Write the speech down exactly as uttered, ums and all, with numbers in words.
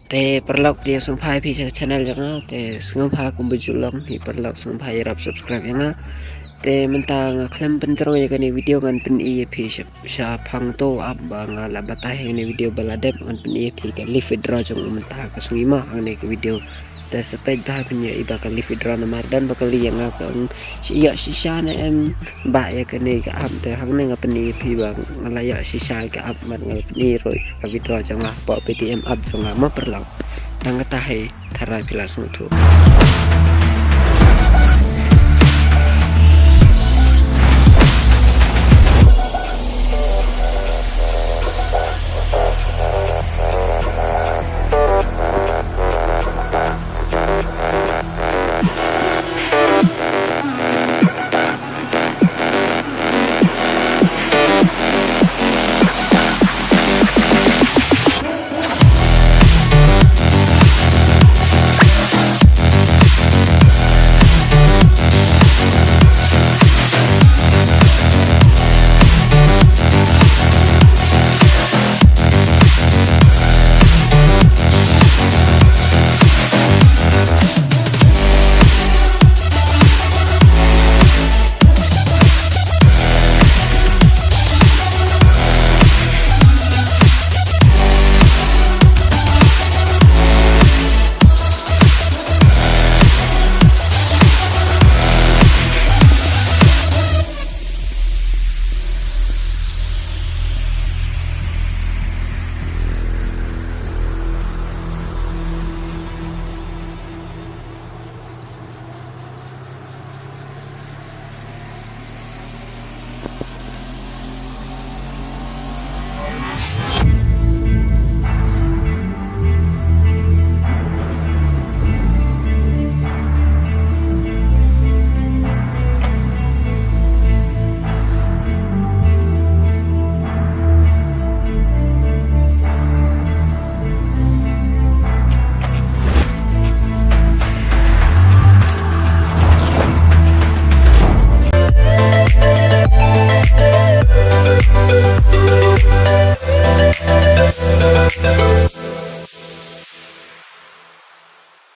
Te paralok, ïa sngewbha phi sha channel jong nga, te sngewbha kumba ju long hi paralok, sngewbha ïarap subscribe ïa nga. Te mynta nga khlem pynjrong ïa kane video, ngan pyni ïa phi sha, shaphang to app ba nga la batai ha kane video ba la dep, ngan pyni ïa phi ka live withdraw jong u mynta ka sngi ma ha kane ka video. Te sa peit da phin ïa i ba ka live withdraw namar don ba ka li ïa nga ka ong ïa shisha ne em ba ïa kane ka app. Te hangne nga pyni ïa phi ba nga la ïa shisha ka app, mar nga la pyni ruh ka withdraw jong nga hapoh Paytm app jong nga ma paralok. Tang kata hi, tharai phi la sngewthuh.